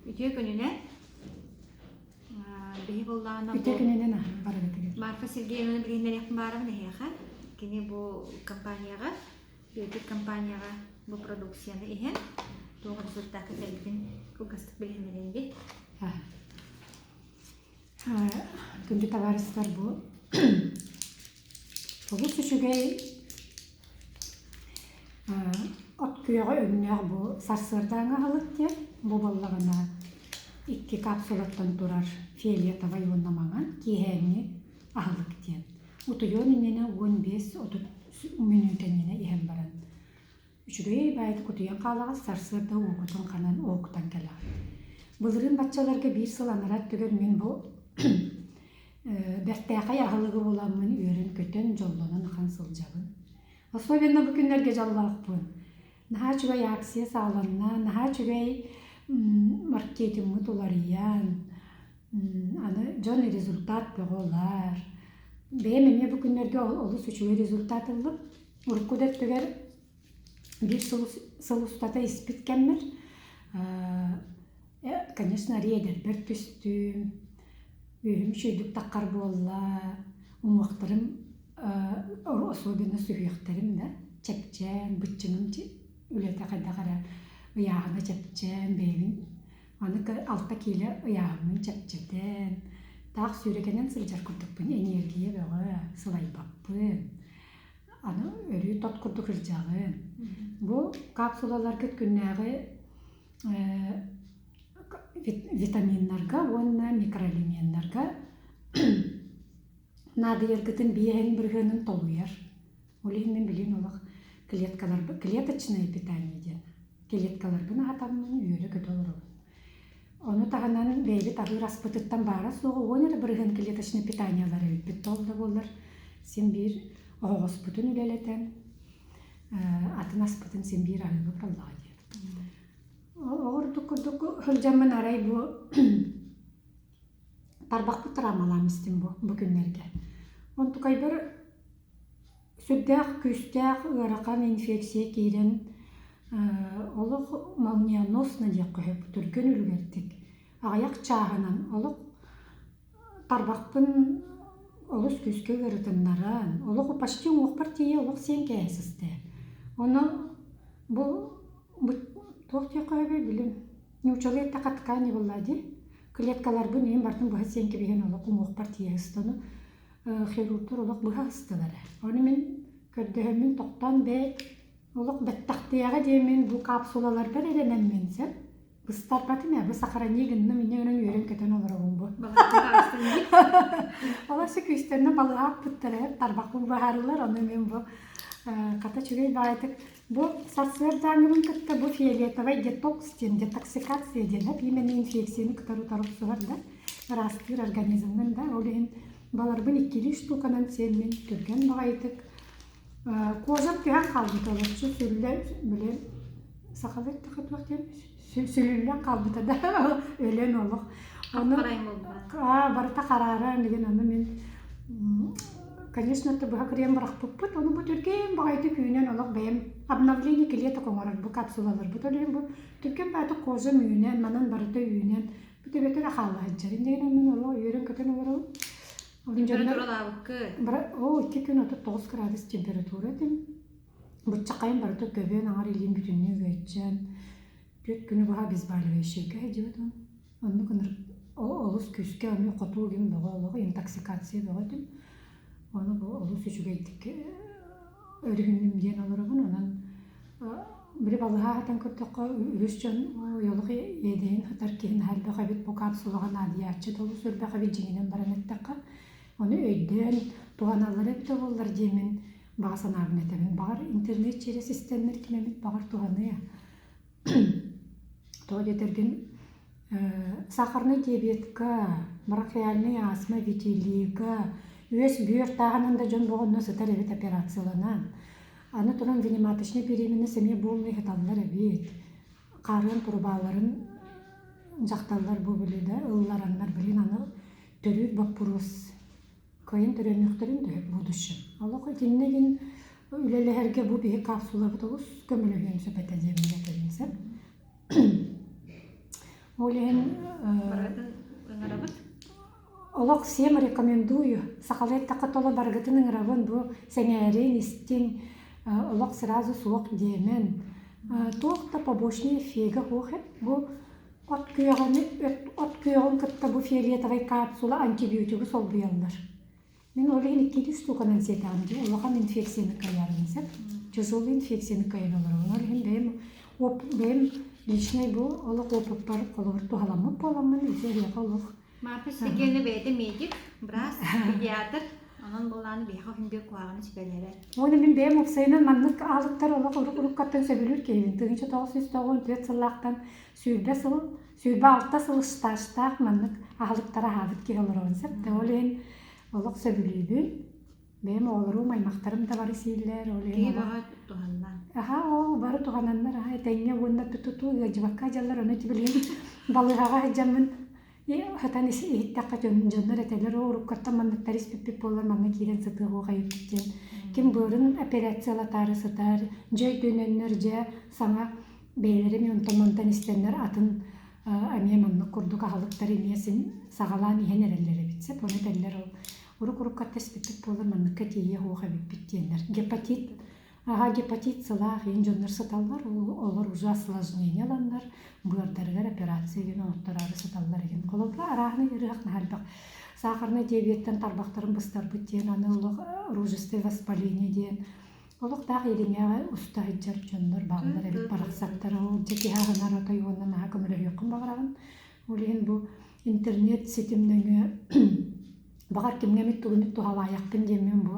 Үтүө күнүнэн. Биһи буоллаҕына Үтүө күнүнэн барыгытыгар. Марфа Сергеевнаны билиһиннэриэхпин баарабын эһиэхэ. Кини бу компанияҕа, Петр компанияҕа бу продукцияны иһэн туох результакка кэлбитин кылгастык билиһиннэриэн дии. Күндү табаарыстар бу олус үчүгэй от күөҕэ өҥнөөх бу сарсыардааҥы аһылык диэн бу буоллаҕына икки капсулаттан турар фиолетовай уонна маҥан киэһээҥҥи аһылык диэн утуйуон иннинэ 15-30 мүнүүтэ иннинэ иһэн баран Үчүгэй баайдык утуйан хаалаҕыт, сарсыарда уокутун ханан уһуктан кэлэҕит. Былырыын баччаларга биир сыл анараа өттүгэр мин бу бэртээхэй аһылыгы буламмын үөрэн-көтөн, дьоллонон ахан сылдьабын. Особенно бу күннэргэ дьоллоохпун. Наһаа үчүгэй акция саҕаланна, наһаа үчүгэй маркетингмыт уларыйан, аны дьон результат бөҕө ылар. Бэйэм эмиэ бу күннэргэ олус үчүгэй результат ыллым. Урукку да өттүгэр биир сыл, сыл устата испит кэммэр, конечно, арыый эдэрбэр түстүм, үөһүм үчүгэйдик таххар буолла, уҥуохтарым особенно сүһүөхтэрим да чэпчээн, быччыҥым үлэтэ хайдах эрэ ыйааһына чэпчээн, бэйэбин аны алта киилэ ыйааһыммын чэпчэтэн, таах сүүрэкэнэн сылдьар курдукпун, эниэргийэ бөҕө, сылайбаппын. Аны өрүү тот курдук сылдьаҕын. Бу капсулаларгыт күннээҕи витаминнарга уонна микроэлеменнарга наадыйаргытын биэһин бырыһыанын толуйар. Ол иһин мин билигин олох клеткаларбын клеточное питание диэн клеткаларбын аһатаммын үөрэ-көтө олоробун. Ону таһынан бэйэбит аһыыр аспытыттан баара-суоҕа уон эрэ бырыһыан клеточнай питаниелар эбиппит. Ол да буоллар син биир оһоҕоспутун үлэлэтэн, атын аспытын син биир аһыыбыт буоллаҕа дии. Оҕурдук курдук сылдьаммын арай бу тарбахпыт травмалаан истим бу, бу күннэргэ. Онтукайбар Сүрдээх күүстээх ыарахан инфекция киирэн олох молниеносно диэххэ сөп, түргэн үлүгэрдик, аҕыйах чааһынан олох тарбахпын олус күүскэ ыарытыннаран, олох почти уҥуохпар тиийэ олох сиэн кээһэ сыста. Ону бу туох диэххэ сөбүй билим нууччалыы эттэххэ ткань буолла дии, клеткаларбын иһин барытын быһа сиэн кэбиһэн олох уҥуохпар тиийэ сыста. Ону хирургтар олох быһа ыстылар. Ону мин көрдөһөммүн тохтоон бээ олох бэттахтыйаҕа диэммин бу капсулаларбар эрэнэммин сөп быстарбатым ээ бу сохрани гынным инньэ гынан үөрэн-көтөн олоробун бу. Олорсу күүстэринэ балыһа аппыттара тарбахпын быһаарылар ону мин бу хата үчүгэй баайытык бу сарсыардааҥҥыбын кытта бу фиолетовай детокс диэн детоксикация диэн именно инфекцияны кытары утары охсуһар да ыраастыыр организмҥын да ол иһин Баларбын иккилии штуканан сиэммин түргэн баҕайытык кожам түһэн хаалбыта олоччу сүллэ били сахалыы эттэххэ туох диэн сүлүллэн хаалбыта да өлөн олох ону барыта харааран деген ону мин конечно это быһа кырыйан бырахпыппыт ону бу түргэн баҕайытык үүнэн олох бэйэм обновление клеток оҥорор бу капсулаларбыт ол иһин бу түргэн баҕайытык кожам үүнэн манан барыта үүнэн Бу төбөтө эрэ хаалла сылдьар. Инньэ гынан мин олох үөрэн-көтөн олоробун. Ол дьоннор Оо, икки күн 39 градус температура этим. Быччакайым барыта көбүөн аҥар илиим бүтүннүү ыайчан. Түөрт күнү быһа обезболивающийга сылдьыбытым. Оннук ынырык олус күүскэ аны хотуу гин бөҕө олох интоксикация бөҕө этим. Ону бу олус үчүгэйдик өрүһүннүм диэн олоробун. Онон били балыһа аһатан көрдөххө, үгүс дьон олох иэдэйин сытар киһи наһаа элбэх эбит, бу капсулаҕа наадыйааччы да олус элбэх эбит дьиҥинэн баран эттэххэ. Ону өйдөөн туһаналлара эбитэ буоллар диэммин баҕа санаабын этэбин. Баҕар интернет через истэннэр ким эмит баҕар туһаныа. Тоҕо диэтэргин сахарнай диабетка, бронхиальнай астма, витилиго, үөс бүөр тааһынан да дьон бөҕө онно сытар эбит операцияланан. Аны туран внематочнай беременность эмиэ буолмай сыталлар эбит. Хаарыан турубааларын дьахталлар бу били да ыллараннар блин аны төрүүр боппуруос кыайан төрүөннүхтэрин төһө будущем. Олох итиннэ гин үлэлэһэргэ бу биһи капсулабыт олус көмөлөһүөн сөп этэ диэммин этэбин сөп. Ол иһин Барытын ыҥырабыт. Олох всем рекомендую. Сахалыы эттэххэ толо барыгытын ыҥырабын бу сэҥээриин, истиҥ, олох сразу суох диэмэн. Туох да побочный эффегэ суох эбит. Бу от күөҕүнү от күөҕүн кытта бу фиолетовай капсула антибиотигы солбуйаллар. Мин ол иһин иккилии штуканан сиэтэҕим дии. Улахан инфекцияны кыайарым сөп. Тяжелый инфекцияны кыайан олоробун. Ол иһин бэйэм бэйэм личный бу олох опыппар холобур туһаламмыт буоламмын ити эһиэхэ олох Марфа Сергеевна бэйэтэ медик, быраас, педиатр. Онон буолааны биһиэхэ күн биир куһаҕаны сүбэлээбэт. Уонна мин бэйэм уопсайынан маннык аалыктар олох урук-уруккаттан сөбүлүүр киһибин. 1994 сыллаахтан 20 сыл, 26 сыл стажтаах маннык аһылыктары аһаабыт киһи олоробун сөп. Ол иһин олох сөбүлүүбүн. Бэйэм оҕолорум, аймахтарым да бары сииллэр. Ол иһин Киһи олох бөҕө туһанна. Аһаа, ол бары туһананнар, аһаа, этэҥҥэ уонна туту ыалдьыбакка дьаллар, ону ити билигин балыыһаҕа сылдьаммын Хатан иһиттэххэ дьоннор этэллэр, оо, уруккаттан манныктары испиппит буоллар манна киирэн сытыах эбиппит диэн. Ким быарын операциялатаары сытар, дьэ өйдөнөннөр, дьэ саҥа бэйэлэрэ эмиэ онтон-мантан истэннэр атын эмиэ маннык курдук аһылыктар эмиэ син саҕалаан иһэн эрэллэр эбит сөп. Ону этэллэр ол урук-уруккатта испиппит буоллар манныкка тиийиэх уох эбиппит диэннэр. Гепатит Аҕа гепатит сылаах иин дьоннор сыталлар, олор уже осложнение ыланнар, быардарыгар операция диэн оҥоттороору сыталлар игин. Холобура, арааһынай ыарыһах наһаа элбэх. Сахарнай диабеттан тарбахтарын быстарбыт диэн, аны олох рожистое воспаление диэн олохтоох ириҥэҕэ уста сылдьар дьоннор бааллар эбит барахсаттар. Ол дьэ киһи аһынар отой уонна наһаа көмөлөһүөххүн баҕараҕын. Ол иһин бу интернет ситим нөҥүө баҕар кимҥэ эмит тугу эмит туһалаайахпын диэммин бу